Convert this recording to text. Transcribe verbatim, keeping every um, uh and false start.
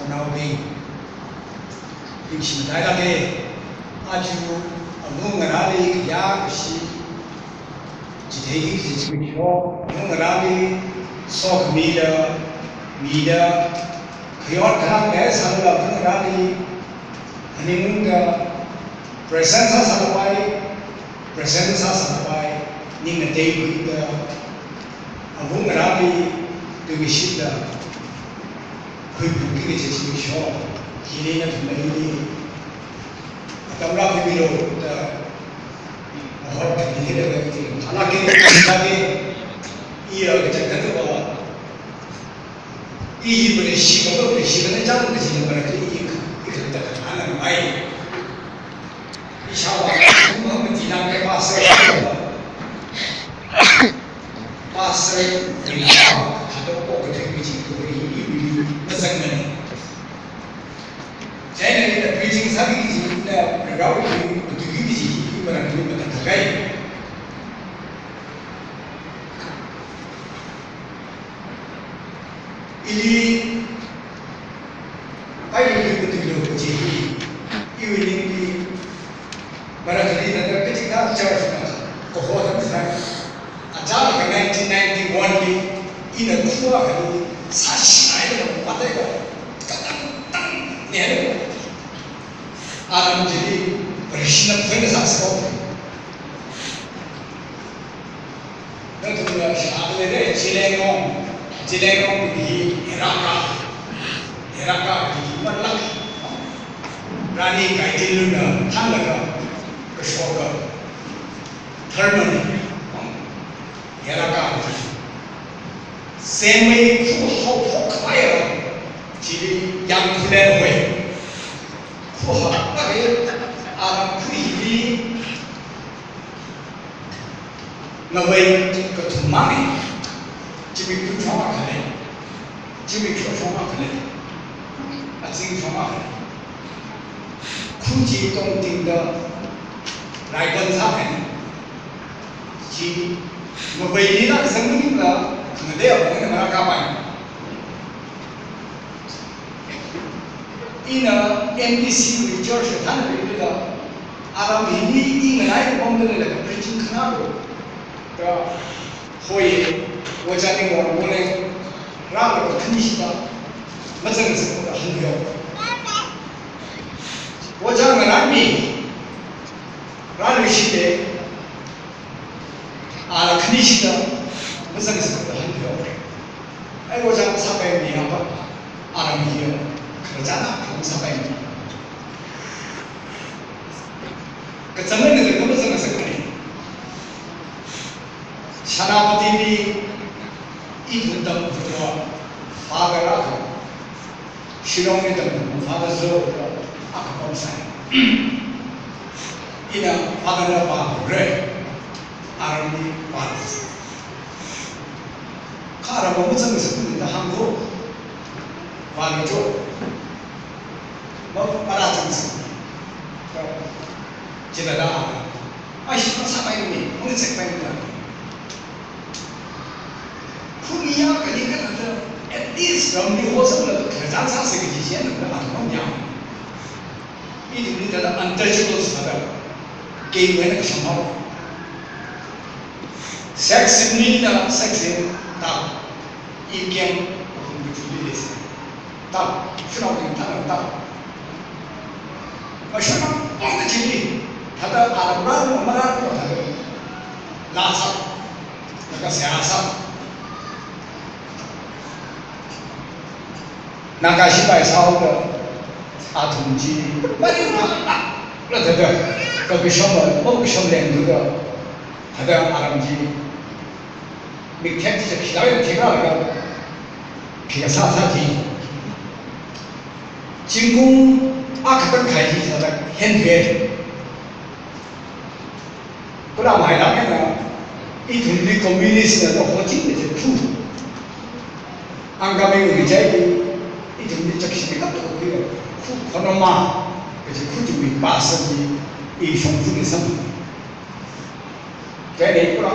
Naobing, ningshi matailāka. Aja awungarāli kayā kashi chitheiki kaji zimiksho, awungarāli sokhamida, mida, khayon kharang leisālala awungarāli phaningungda, present sāsālapai, present sāsālapai, ning ngateikhuida, awungarāli tuikashida khuiphungki kaji zimiksho hili nathumli atam rākhuimilu da, mahor kami hili kami hili, alaki kami, iya kachangkhat va, i hi Vareshi va, Vareshi va na chang kaji na mara kali i, i kali ta khanana mai. Ishāvā, mama tina ke pastor, pastor, ina, khada okathui kaji kuri, i, i, mazangmana. Chieina ina preaching sāki kaji, ina rao kaji, matuiki kaji, i mara kali matakhai. Ili, pai ili katuilo kaji hi, iwui ningli, mara kali thāda katika church na, kaho thāda sai. Achālakha nineteen ninety-one li, ina khuwa kali, sāshinaida, pataida, katang tang, ne. Aram chili, Vareshi na phoina sāsāko. Nathumna shāda leida, Zeliangrong, Zeliangrong hi Heraka, Heraka hi malak. Rani Gaidinliuna thānlaga kashoka tharmana, Heraka hi. Semei khuhao phok khavai aram, chili Yangkhulen hoi. Khuhao khavai aram, khuili ngavei kathum mangna, zimik tui shong akha lei, zimik shong shong akha lei, azing shong akha lei. Khu chi tongtingda raiban sākahai. Chi ngaveili na kazang maningla, khangatei apong eina marākapai. Ina M B C wui church kathānabingli da, aram hili i nganai apongda leilaga preaching khanālu da, hoi, Ojā Ningwon Moleng rālaga khanishida, mazang sāda hanyo. Ojā ngarānmi, rāluishida, ala khanishida, mazang sāda hanyo. Ai, Ojā sāpaimi apa, aram hiya, khararchan akha sāpaimi. Kazang eina kazang mazang sākahai. Senapatili ithum tamkhuiva, Father akha, Shillongli tamkhuiva Father Zo akha pamsai. Ina Father na pākhuira, aramli pākhuisa. Kha aram va mazang sākhuida hāngko, vālu jo. Ma, marāzang sā. Chithāda, ai, shi masāpaimana, mazangpaimana. Khuniya kali kathāda, at least ramli hozanglaga khararchan sāsa kaji china athum ya. Ithumli thāda untouchables thāda, kei wena kashamao. Sex simni na sex sim ta, i kem, akhum kachuli leisa. Ta, shanaobing thāda ta. Kashana pongda chili, thāda aram rālu, marālu thāda. Lāsa, laga seihāsa. Naga shipai sāhaoda, athum chi, mari ma, la thāda, kakasham, makasham lengda, thāda aram chi, mikthep chi khilai khilai laga, khi kasā sā chi. Zingkum akha tangkhai chi sāda, henthuiya. Kula mailāk eina, ithumli communist na to hojing de khu. Angami uri jai, ithumli chakshi de kap to khu. Khu khonoma, kaji khu tumi pastor ni, i shongfa ni sam. Chieina kula